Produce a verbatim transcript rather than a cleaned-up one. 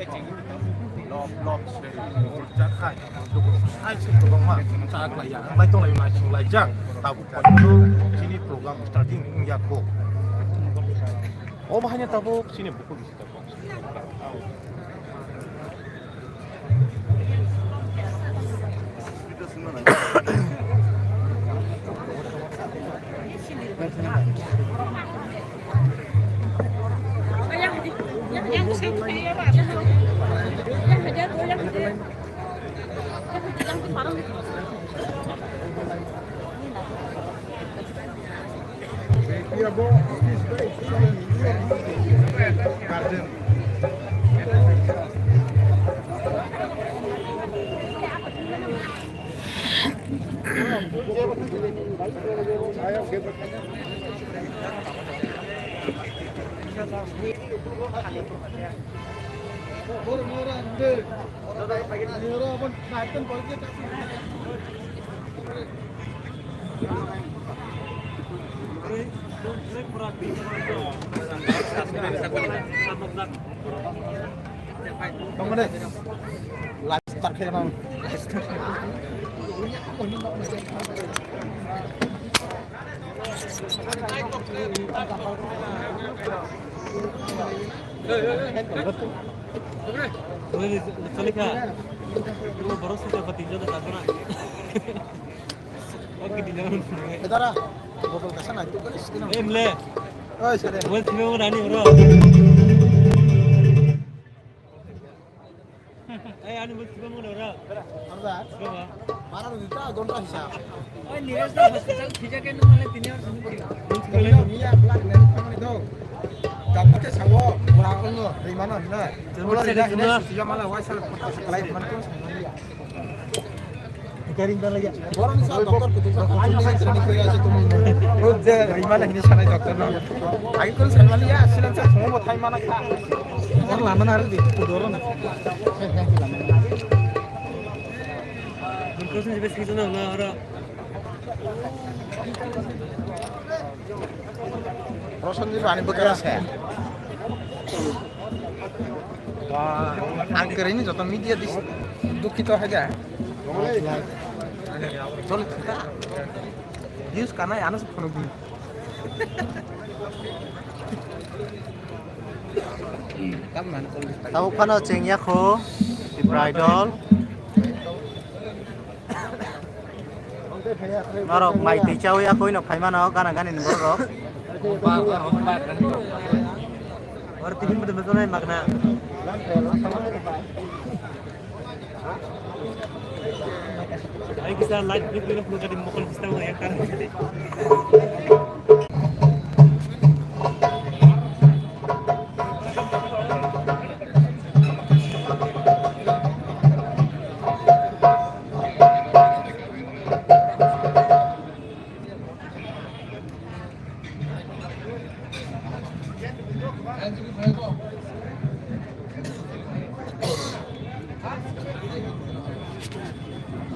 Lob, lob, se, jakhai, hai se kwbangma chak laiya, ang bai tong lai ma sing lai jang, tabuk bai chini program starting wngya kho. O bahai no tabuk chini bukhuk bisi tabuk. Tongmani. Lifestyle khe nang. Chali kha. Borok sita pati jada jada na. Oke, di dalam. Edara, botol kasa na itu kan sini. Eh, mle. Oh, sorry. Buat sini mau nani, bro. Eh, ani buat sini mau, bro. Arda. Coba. Mana udah tahu, gonta hisab. Oh, ini hospital, kita kan malah tini harus sini. Ini ya, pelan, ini kamu itu. Dapat ke sawo, orang itu, di mana, mana? Coba cek, coba. Sudah malah, wah, salah, salah, mana tuh? Borok ni sa doctor kutung sa kutung ni sa training koi ase tumo. O je rimana hini sanai doctor no. Ai kon sanmani ya silan sa thongo bo thai mana kha. Or lama na ri ku doro na. Burko sin jibe sing jana na ora. Roshan jibe ani bwkha se. Ang kwrwini joto media dis dukhito hai da. Chol thangkha. Views kanai ano se phunuk di. Tabuk phano chengya kho Tipra Idol. Norok mai twi chawi akoi no phai mano gana gani ni borok rok. Or tini mudum mudum nai magna. Ai kisa light blue blue blue kati mokol kisa wa yang kan.